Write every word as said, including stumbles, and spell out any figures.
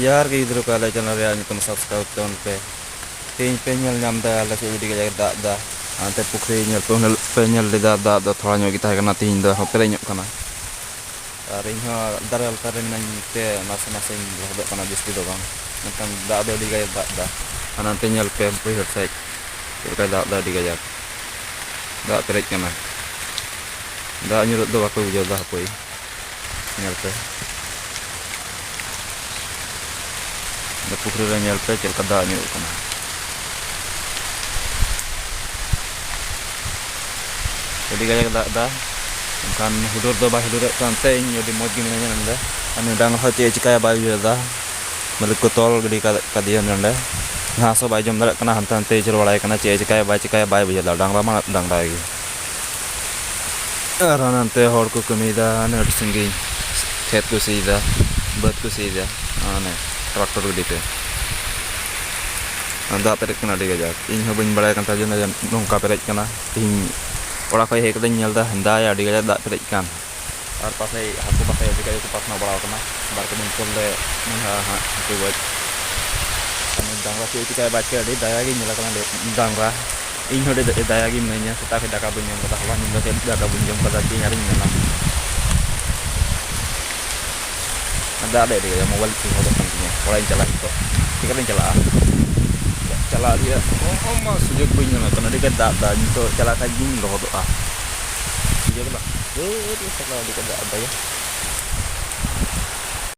ᱡᱚᱦᱟᱨ ᱜᱮ ᱜᱤᱫᱽᱨᱟᱹ ᱠᱚ, ᱟᱞᱮ ᱪᱮᱱᱮᱞ ᱨᱮᱭᱟᱜ ᱧᱩᱛᱩᱢ ᱥᱟᱵᱥᱠᱨᱟᱭᱤᱵᱽ ᱛᱟᱵᱚᱱ ᱯᱮ᱾ ᱛᱮᱦᱮᱧ ᱯᱮ ᱧᱮᱞ ᱧᱟᱢ ᱮᱫᱟ ᱟᱞᱮ ᱥᱮᱫ ᱟᱹᱰᱤ ᱠᱟᱡᱟᱠ ᱫᱟᱜ ᱮᱫᱟ᱾ ᱦᱟᱱᱛᱮ ᱯᱩᱠᱷᱨᱤ ᱧᱮᱞ ᱯᱮ, ᱩᱱᱟᱹᱜ ᱯᱮ ᱧᱮᱞ ᱞᱮᱫᱟ, ᱫᱟᱜ ᱫᱚ ᱛᱷᱚᱲᱟ ᱧᱚᱜ ᱜᱮ ᱛᱟᱦᱮᱸ ᱠᱟᱱᱟ, ᱛᱮᱦᱮᱧ ᱫᱚ ᱟᱨᱦᱚᱸ ᱯᱮᱨᱮᱡ ᱧᱚᱜ ᱠᱟᱱᱟ᱾ ᱟᱨ ᱤᱧ ᱦᱚᱸ ᱫᱟᱨᱮ ᱞᱟᱛᱟᱨ ᱨᱮ ᱢᱮᱱᱟᱹᱧ ᱛᱮ ᱱᱟᱥᱮ ᱱᱟᱥᱮᱧ ᱞᱚᱦᱚᱫᱚᱜ ᱠᱟᱱᱟ, ᱡᱟᱹᱥᱛᱤ ᱫᱚ ᱵᱟᱝ, ᱢᱮᱱᱠᱷᱟᱱ ᱫᱟᱜ ᱫᱚ ᱟᱹᱰᱤ ᱠᱟᱡᱟᱠ ᱫᱟᱜ ᱮᱫᱟ᱾ ᱦᱟᱱᱟ ᱱᱟᱛᱮ ᱧᱮᱞ ᱯᱮ, ᱵᱟᱹᱭᱦᱟᱹᱲ ᱥᱮᱫ ᱪᱮᱫ ᱞᱮᱠᱟᱭ ᱫᱟᱜ ᱮᱫᱟ, ᱟᱹᱰᱤ ᱠᱟᱡᱟᱠ ᱫᱟᱜ ᱯᱮᱨᱮᱡ ᱠᱟᱱᱟ᱾ ᱫᱟᱜ ᱧᱩᱨᱩᱜ ᱫᱚ ᱵᱟᱯᱮ ᱵᱩᱡᱷᱟᱹᱣ ᱮᱫᱟ, ᱦᱟᱯᱳᱭ᱾ ᱧᱮᱞ ᱯᱮ, ᱚᱸᱰᱮ ᱯᱩᱠᱷᱨᱤ ᱨᱮ ᱧᱮᱞ ᱯᱮ ᱪᱮᱫ ᱞᱮᱠᱟ ᱫᱟᱜ ᱧᱩᱨᱩᱜ ᱠᱟᱱᱟ᱾ ᱟᱹᱰᱤ ᱠᱟᱡᱟᱠ ᱫᱟᱜ ᱮᱫᱟ, ᱢᱮᱱᱠᱷᱟᱱ ᱦᱩᱰᱩᱨ ᱫᱚ ᱵᱟᱭ ᱦᱩᱰᱩᱨᱮᱫ ᱠᱟᱱᱛᱮ ᱤᱧ ᱟᱹᱰᱤ ᱢᱚᱡᱽ ᱜᱮ ᱢᱤᱱᱟᱹᱧᱟ ᱱᱚᱰᱮ᱾ ᱟᱨ ᱱᱩᱭ ᱰᱟᱝᱨᱟ ᱦᱚᱸ ᱪᱮᱫ ᱮ ᱪᱤᱠᱟᱹᱭᱟ ᱵᱟᱭ ᱵᱩᱡᱷᱟᱹᱣ ᱮᱫᱟ᱾ ᱢᱟᱹᱞᱤᱠ ᱠᱚ ᱛᱚᱞ ᱜᱤᱰᱤ ᱠᱟᱫ-, ᱠᱟᱫᱮᱭᱟ ᱱᱚᱰᱮ᱾ ᱜᱷᱟᱥ ᱦᱚᱸ ᱵᱟᱭ ᱡᱚᱢ ᱫᱟᱲᱮᱭᱟᱜ ᱠᱟᱱᱟ, ᱦᱟᱱᱛᱮ ᱱᱟᱛᱮᱭ ᱟᱹᱪᱩᱨ ᱵᱟᱲᱟᱭ ᱠᱟᱱᱟ, ᱪᱮᱫ ᱮ ᱪᱤᱠᱟᱹᱭᱟ ᱵᱟᱭ ᱪᱤᱠᱟᱹᱭᱟ ᱵᱟᱭ ᱵᱩᱡᱷᱟᱹᱣ ᱮᱫᱟ᱾ ᱰᱟᱝᱨᱟ ᱢᱟ ᱰᱟᱝᱨᱟ ᱜᱮ᱾ ᱟᱨ ᱦᱟᱱᱟ ᱱᱟᱛᱮ ᱦᱚᱲ ᱠᱚ ᱠᱟᱹᱢᱤᱭᱮᱫᱟ, ᱦᱟᱱᱮ ᱟᱹᱰᱤ ᱥᱟᱺᱜᱤᱧ ᱠᱷᱮᱛ ᱠᱚ ᱥᱤᱭᱮᱫᱟ, ᱵᱟᱹᱫᱽ ᱠᱚ ᱥᱤᱭᱮᱫᱟ, ᱦᱟᱱᱮ ᱴᱨᱟᱠᱴᱚᱨ ᱜᱟᱹᱰᱤ ᱛᱮ᱾ ᱫᱟᱜ ᱯᱮᱨᱮᱡ ᱠᱟᱱᱟ ᱟᱹᱰᱤ ᱠᱟᱡᱟᱠ᱾ ᱤᱧ ᱦᱚᱸ ᱵᱟᱹᱧ ᱵᱟᱲᱟᱭ ᱠᱟᱱ ᱛᱟᱦᱮᱸ ᱡᱮ ᱱᱚᱝᱠᱟ ᱯᱮᱨᱮᱡ ᱠᱟᱱᱟ᱾ ᱛᱮᱦᱮᱧ ᱚᱲᱟᱜ ᱠᱷᱚᱡ ᱦᱮᱡ ᱠᱟᱛᱮᱧ ᱧᱮᱞ ᱮᱫᱟ, ᱫᱟᱜ ᱟᱹᱰᱤ ᱠᱟᱡᱟᱠ ᱫᱟᱜ ᱯᱮᱨᱮᱡ ᱠᱟᱱ᱾ ᱟᱨ ᱯᱟᱥᱮᱡ ᱦᱟᱹᱠᱩ ᱯᱟᱥᱮᱡ ᱟᱹᱰᱤ ᱠᱟᱡᱟᱠ ᱠᱚ ᱯᱟᱥᱱᱟᱣ ᱵᱟᱲᱟᱣ ᱠᱟᱱᱟ᱾ ᱵᱟᱨ ᱯᱮ ᱫᱤᱱ ᱯᱚᱨ ᱞᱮ ᱢᱚᱱᱮ ᱦᱟᱸᱜ ᱦᱟᱹᱠᱩ ᱜᱚᱡ᱾ ᱟᱨ ᱱᱩᱭ ᱰᱟᱝᱨᱟ ᱪᱮᱫ ᱮ ᱪᱤᱠᱟᱹᱭᱟ ᱵᱟᱭ ᱪᱤᱠᱟᱹᱭᱟ, ᱟᱹᱰᱤ ᱫᱟᱭᱟ ᱜᱮ ᱧᱮᱞ ᱠᱟᱱᱟ ᱰᱟᱝᱨᱟ᱾ ᱤᱧ ᱦᱚᱸ ᱟᱹᱰᱤ ᱫᱟᱭᱟ ᱜᱮ ᱢᱤᱱᱟᱹᱧᱟ, ᱥᱮᱛᱟᱜ ᱠᱷᱚᱱ ᱫᱟᱠᱟ ᱵᱟᱹᱧ ᱡᱚᱢ ᱠᱟᱫᱟ, ᱦᱚᱞᱟ ᱧᱤᱫᱟᱹ ᱠᱷᱚᱱ ᱫᱟᱠᱟ ᱵᱟᱹᱧ ᱡᱚᱢ ᱠᱟᱫᱟ, ᱪᱮᱫ ᱟᱨᱤᱧ ᱢᱮᱱᱟ᱾ ᱫᱟᱜ ᱫᱚ ᱟᱹᱰᱤ ᱠᱟᱡᱟᱠ, ᱢᱳᱵᱟᱭᱤᱞ ᱠᱚ ᱞᱚᱦᱚᱫᱚᱜ ᱠᱟᱱ ᱛᱤᱧᱟᱹ᱾ ᱚᱲᱟᱜ ᱤᱧ ᱪᱟᱞᱟᱜᱼᱟ ᱱᱤᱛᱚᱜ, ᱪᱤᱠᱟᱹᱛᱤᱧ ᱪᱟᱞᱟᱜᱼᱟ? ᱪᱟᱞᱟᱜ ᱨᱮᱭᱟᱜ ᱚᱱᱟ ᱥᱩᱡᱳᱜᱽ ᱵᱟᱹᱧ ᱧᱟᱢᱮᱫ ᱠᱟᱱᱟ, ᱟᱹᱰᱤ ᱠᱟᱡᱟᱠ ᱫᱟᱜ ᱫᱟ, ᱱᱤᱛᱚᱜ ᱪᱟᱞᱟᱜ ᱠᱷᱟᱡ ᱜᱤᱧ ᱞᱚᱦᱚᱫᱚᱜᱼᱟ᱾ ᱵᱩᱡᱷᱟᱹᱣ ᱠᱮᱫᱟ? ᱟᱹᱰᱤ ᱠᱟᱡᱟᱠ ᱫᱟᱜ ᱫᱟᱭᱟ᱾